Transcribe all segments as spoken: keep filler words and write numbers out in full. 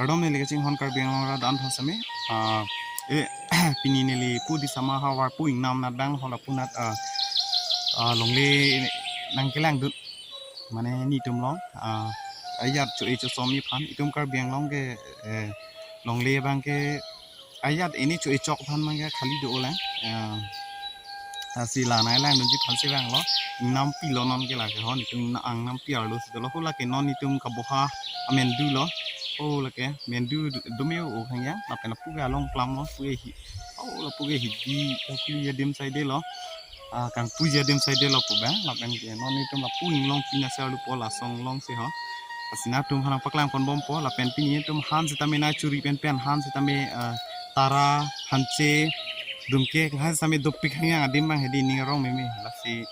Kardom neli kachinghon Karbi Anglong arat an aphan sitame. Ah, e, pini neli pu Disama havar pu ingnam anat abang hol apunat, ah, ah, longle nangkelangdun. Mane netum along, ah, ajat cho-e chosom aphan, itum Karbi Anglong ke, eh, longle abang ke ajat ini cho-e chok aphan abang ke khali dolang. Ah, lasi la nanglangdunji aphan si vanglo. Ingnampi lo non ke lake ho, netum ingnam, ingnampi arlo si dolo ho, lake non netum kaboha amendu lo. Ho lake amendu dome o khang yang, lapen lapu ke along klam lo, pu ke hi. Ho lapu ke hidi, lapu ke adim saide lo. Ah, kangpuji adim saide lo pu abang, lapen ke non netum lapu inglong pina si arlo po, la asong along si ho. Lasi nangtum aphan nangpaklang ponbompo, lapen pini netum han sitame nangchuri pen pen, han sitame, ah, tara, hanche, dungkek, lahai sitame dopik khang yang adim abang hedi ning arong meme. Lasi,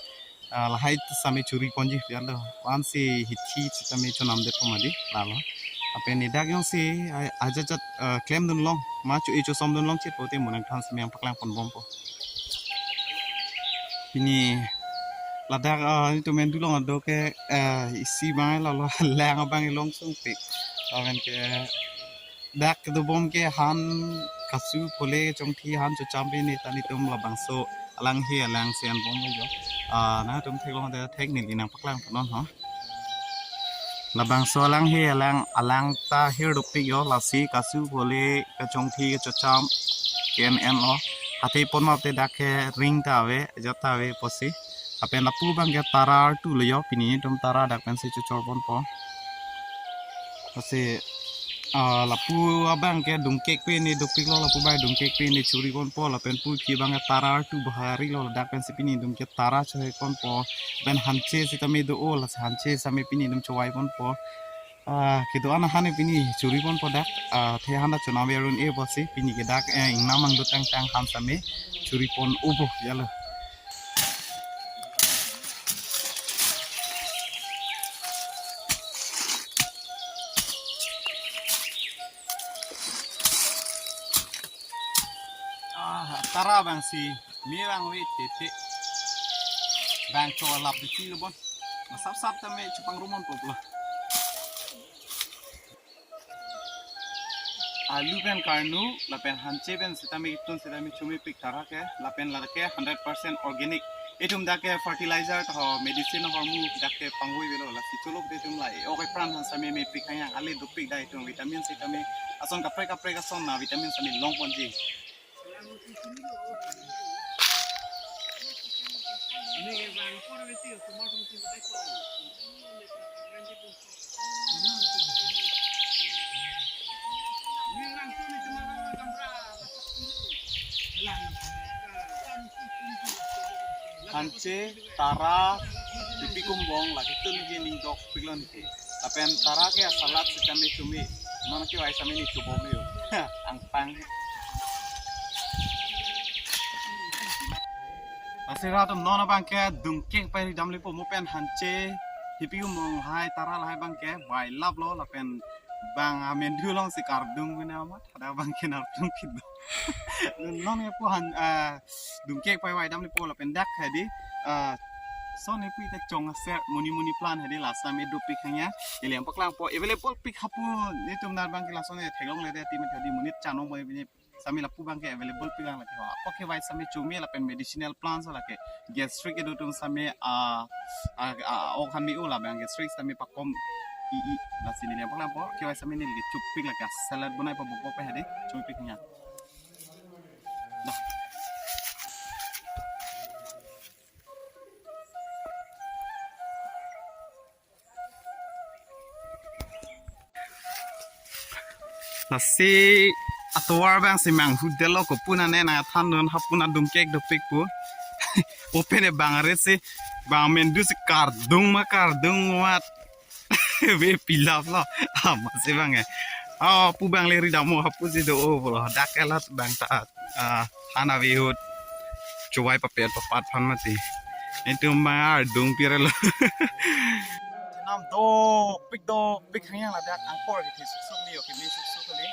ah, lahai sitame churi ponji pian lo. Wan si hithi sitame chonamdet po mati, lalo. Lapen dak jongsi, ah, ajat ajat, ah, klemdun long, ma cho-e chosomdun long chit pote mo nangtum aphan sitame nangpaklang ponbompo. Pini ladak, ah, netum amendu along ado ke, ah, isi abang lalo lang abang along sungpik. Lapen ke dak kedobom ke han kasu phole chongthi han chocham pini ta netum labangso alanghe alang si anbom jo. Ah, nangtum theklong ta thek neli nangpaklang ponnon ho. Labangso alanghe alang, alang ta hir dopik jo, lasi kasu phole kachongthi kachocham ke-en-en lo. Hathe pon mate dak ke ring ta ave, ajat ta ave pusi. Lapen lapu abang ke tara artu lo jo, pini netum tara dak pensi chochor ponpo. Lasi, ah, lapu abang ke dungkek pen ne dopik lo, lapu abang dungkek pen ne churi ponpo, lapen pu ke abang ke tara artu bahari lo, ladak pensi pini netum ke tara choi ponpo. Lapen hanche sitame do o, lasi hanche sitame pini netum chowai ponpo. Ah, kedo-an ahan pini churi ponpo dak. Ah, athe han ta chonam verun e pusi pini ke dak, eh, ingnam angdut tangtang han sitame churi pon ubo ya lo. Ah, tara abang si me abang ave tete. Bang cho alap di chi lo bon. Masap sap tame chepangrum ponpo pulo. Alu pen karnu, lapen hanche pen sitame ketun sitame chomepik tara ke, lapen lake hundred percent organic. Itum dak ke fertilizer ta ho, medicine ahormu dak ke pangvoi avelo, lasi cholok de itum la, e-ok epran aphan sitame mepik khang yang, ale dopik da itum vitamin sitame, ason kaprek kaprek ason na vitamin sitame long ponji. Hanche, tara, ipi kumbong, lake tun ke ning dokpik lo nike. Lapen tara ke salad sitame chome. Non kevai sitame ne chobom yo. Angpang. Lasi rat atum non abang ke dungkek pai ridam lepo mo pen hanche. Ipi kumbong lahai tara lahai abang ke vailap lo lapen bang amendu along si kardung pine amat. Ada abang ke nangtum kido. Non ke po han, ah, dungkek pai vaidam lepo lapen dak hedi, ah, son ipi ta chong aser money money plant hedi la sitame dopik khang ya. Ili nangpaklangpo available pik hapu netum nar abang ke lason theklongle de ti met hedi monit chanong mo pine sitame lapu abang ke available pik lang lake ho. Apot kevai sitame chome lapen medicinal plants lake. Gastric kedo atum sitame, ah, ah, ah, ok han me-o labang gastric sitame pakom i i. Lasi neli nangpaklangpo kevai sitame neli kechopik lake salad bonai pabukpo pe hedi chopik nya. Dah. Lasi atovar abang si manghudetlo, kopu nane nangthandun hapuna dungkek dopik pu. Open e bang aret si bang amendu si kardung ma kardung mat. Ve pilap lo. Ama si bang e. Ah, pu bang le ridam mo hapu si do o pulo. Dak kelat bang ta, ah, han ave ahut chowai papet papat aphan mati. Netum bang ardung pire lo. Nam dopik dopik khang yang ladak angkor ke suksuk ni, oke ni suksuk ni.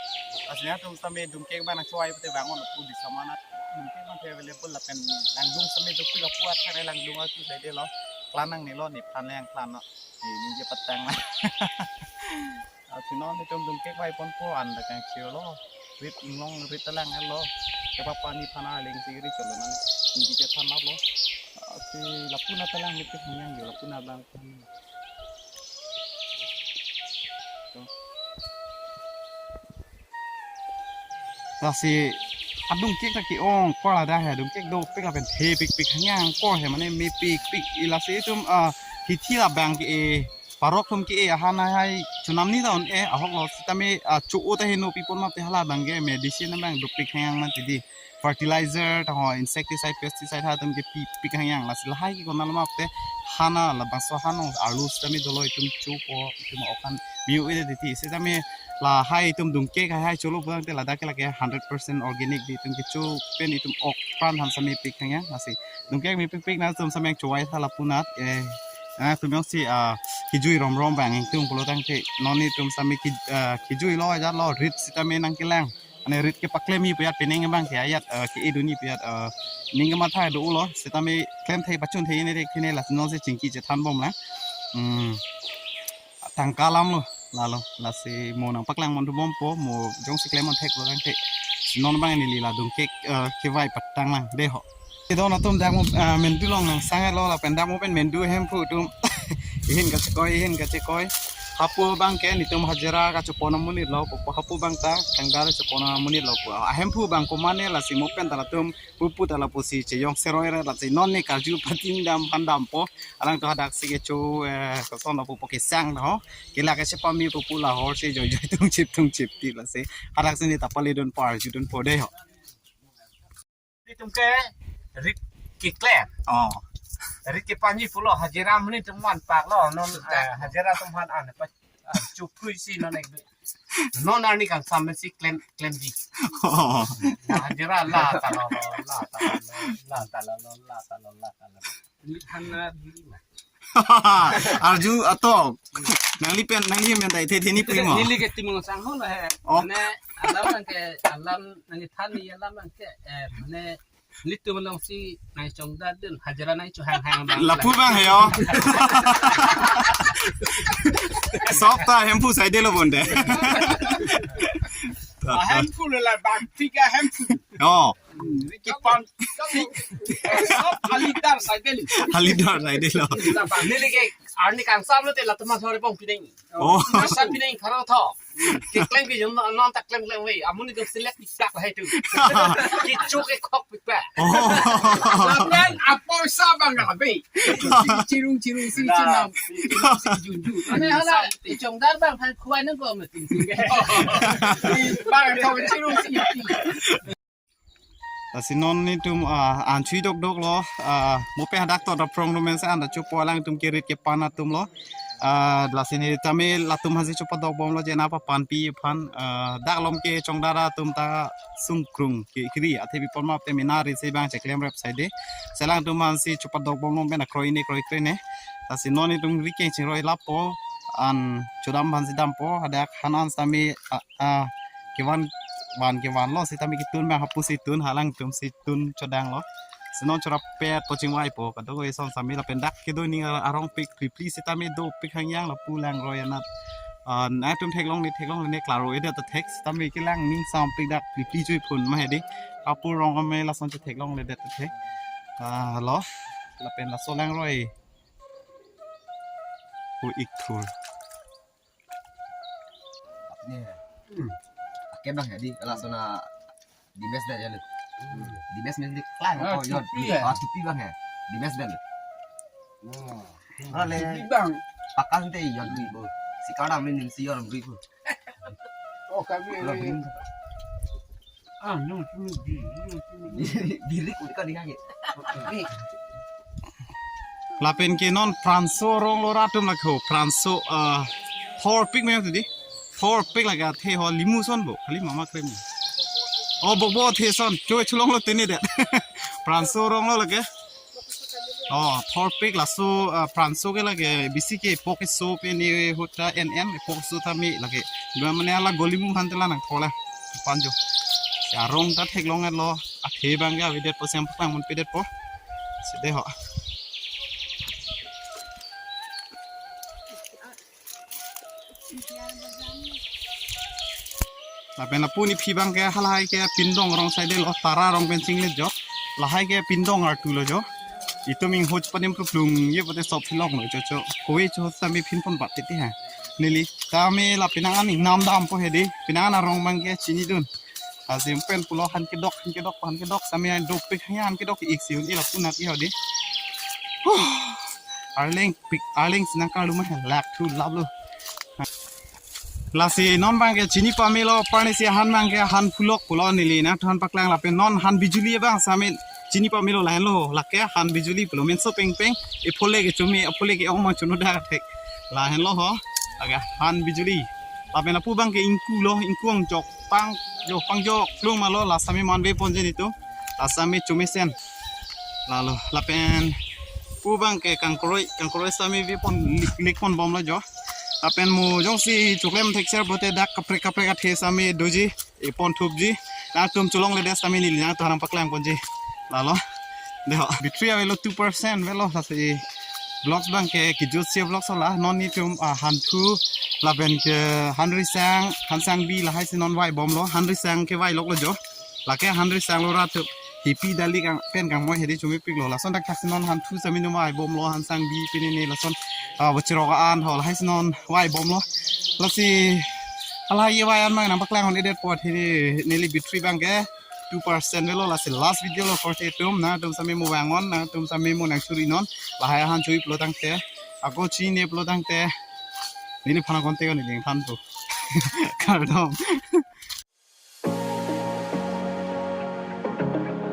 Aslinya atum sitame dungkek abang nangchowai pute bang on pu Disama anat. Dungkek abang available lapen langdung sitame dopik lapu athare langdung aku saide lo. Klan nangne lo nephan le yang klan lo. Ni ni je patang la. Lasi non itum dungkek vaiponpo, an ta kangchirlo. Rit inglong rit ta lang-etlo. Kepapa ni phana ling si rit cholo non. Ningki chethan laplo. Lasi lapu-an ta lang mepik hangyang jo, lapu-an abang. Lasi adungkek ta ke-ong kor ladak he, dungkek dopik lapen thepikpik hangyang kor he, mane mepikpik. Lasi itum, ah, hithi labang ke-e, parok atum ke-e ahan hai chonam ni ta un-e ahoklo, sitame, ah, cho-o ta heno pipon mate, hala abang ke medicine abang dopik hangyang mati di. Fertilizer ta ho, insecticide, pesticide ha atum ke pipik hangyang. Lasi lahai ke kona lo mate, hana labangso hanong arlo sitame dolo, itum chopo, itum okan miu ide titi. Sitame lahai itum dungkek hai hai cholo pulang te ladak ke lake hundred percent organic di, itum kecho pen itum ok pran han sitame pik hangyang. Lasi dungkek mepikpik na itum sitame chovai tha lapu-an, eh, ah, itum jongsi, ah, kejui romrom abang ingtung pulo tangte non itum sitame ke, ah, kejuilo ajatlo, rit sitame nangkelang. Mane rit kepaklem-i pu ajat, penang abang ke ajat, eh, ke-e dun-i pu ajat, eh, ning kematha do-olo, sitame klem thei pachun thei ne thek ne, lasi non si chingki chethan bom lang. Hmm. Tangka alam lo, lalo, lasi mo nangpaklang mon thu bompo, mo jongsi klem mon theklo tangte. Non abang neli la dungkek, eh, kevai patang lang, dei ho. Idon atum dak mo, ah, mendu along nangsang-etlo lapen dak mo pen mendu hemphu atum. Ihin kachekoi, ihin kachekoi. Hapu abang ke netum hajira kachepon amonit lo, pupo hapu abang ta kangdar chepon amonit lo pu. Ahemphu abang komane lasi mo pen ta latum pupu ta lapusi cheyong seroi re lasi non ne karju patin dam aphan dampo. Alangtum hadak si kecho, eh, koson lapu po kesang ho. Kela kachepame pupu la hor si joijoi tungchip tungchip ti lasi. Hadak si ne ta pale dunpo, arju dunpo dei ho. Itum ke rit keklem. Oh. Rit kepanji pulo, hajira amonit atum van paklo, non, eh, hajira atum aphan an pa, an chupui si non ek. Non arni kangsam si klem, klemji. Oh. Hajira la ta lo, la ta lo, la ta lo, la ta lo, la ta lo. Lit han na bili ma. Arju atok. Nangli pen, nangli men dai the theni primo. Neli ke Timung Sanghon he. Oh. Mane alam nang ke, alam nang than ni alam nang ke, eh, mane litum along si nang chongdar dun, hajira nang cho hanghang abang. Lapu abang he yo. Sop ta hemphu saide lo bonde. Ah, hemphu lo la bang tiga hemphu. Oh. Hmm, kepan. Sop halidar saide lo. Halidar saide lo. Neli ke arni kangsam lo te latum asore pong pineng. Oh. Masa pineng kharo tho. Keklem ke jom non ta klem klem wei. Amonit atum selek pisak hai tu. Kecho kekhok pipa. Oh. Lapen apoisa abang ka be. Chirung chirung si chinam. Si junju. Ane hala, chongdar abang aphan khuai nang ko meeting. Bang ko chirung si. Lasi non netum, ah, an chui dokdok lo, ah, mo pen hadak to da prong rumen se anda chopo, alangtum ke rit kepan atum lo. Ah, lasi ne tame latum aphan si chopadok bom lo, jena papanpi aphan, ah, dak along ke chongdar atum ta sungkrung ke kiri athe bipon map te mina ri si bang cheklem rep saide. Lasi alangtum aphan si chopadok bom lo pen akroi ne kroi kre ne. Lasi non netum ri keng chingroi lapo, an chodam aphan si dampo, hadak han an sitame, ah, ah, kevan, van kevan lo sitame ketun abang hapu si tun, halangtum si tun chodang lo. Lasi non chorap pet ko chingvaipo, kadokave ason sitame lapen dak kedo ning arongpik phliphli sitame dopik hangyang lapu langroi anat. Ah, nangtum theklongle theklongle ne klaro-edet ta thek sitame kelang ning sampik dak phliphli chui phun ma hedi. Hapu rong ame lason chetheklongledet ta thek. Ah, lo. Lapen laso langroi pu ik thur. Apni hai. Hmm. Akem abang hai di, laso na dimes pen ya lo. Hmm. Dimes pen di klang. Ah, ko yo, thupi ya? Ah, thupi abang hai. Dimes pen lo. Oh. Ora le. Thupi abang. Pakan te yo di bo. Si kadam ni nim si yo ri bo. Oh, kami. Ora ini. Bring. Ah, no, cuma biri, no, cuma biri. Biri ko di kaki. Ni. Lapen ke non pranso rong lo ra atum lake ho, pranso, ah, thorpik me tadi. Thorpik lake athe ho limu ason bo, kali mama krem. Oh, bokbo athe ason, choi chulong lo tene det. Pranso rong lo lake. Oh, thorpik laso, ah, pranso ke lake bisi ke epok keso pen ahut ta en en epok keso ta me lake. Dua mane hala golimu aphan te la nangthor la. Panjo. Arong ta theklong-etlo. Athe abang ke avedetpo, siam pang mon pedetpo. Sede ho. Lapen lapu nephi abang ke halahai ke Pindong arong side lo, Tara arong pen chinglet jo. Lahai ke Pindong artu lo jo. Itum inghoj panim pluplung ye pute sop hilong lo jo cho. Kove cho sami phin pon bat titi ha. Neli tame la penang an ingnam dampo hedi. Penang an arong abang ke chinidun. Asim pen pulo han kedok, han kedok, han kedok, sami an dopik hanya han kedok ik si un ila punat i hodi. Huh. Arleng pik, arleng sinang karlu ma lak thu lap lo. Lasi non abang ke chini pamelo, parnesi han abang ke han phulok pulo, neli nangthan paklang lapen non han bijuli abang sami chini pamelo lahenlo, lake han bijuli pulo, menso pengpeng, ephole ke chumi, ephole ke ong mang chuno dak thek. Lahenlo ho, lake han bijuli. Lapen lapu abang ke ingku lo, ingku angjok pang, jok pang jok plung malo, la sami manve ponji nelitum. La sami chumesen. Lalo, lapen pu abang ke kangkoroi, kangkoroi sami ve pon lik, lik pon bomlo jo. Lapen mo jongsi choklem thekser pute dak kaprek kaprek athe sami doji, epon thupji. Nangtum cholongledet sami neli nangthan paklang ponji. Lalo. Deho, battery avelo two percent avelo, lasi vlogs abang ke kijut si vlogs ola. Non nelitum, ah, Hanthu lapen ke Hanrisang, Hansangbi lahai si non vai bomlo. Hanrisang ke vailok lo jo. Lake Hanrisang lo rat tu. Hipi dali kang pen kangmoi hedi chumipik lo. Lason dak thak si non Hanthu sami numai bomlo, Hansangbi pini ne lason, ah, bachirok an ho lahai si non vai bomlo. Lasi halahai ye vai an mang nang paklang on edet pot hedi neli battery abang ke two percent avelo, lasi last video lo korte atum, nangtum sami mo vang on, nangtum sami mo nang churi non, lahai han chui pulo tangte, ako chini pulo tangte, neliphan konte ko neli thanpo. Kardom.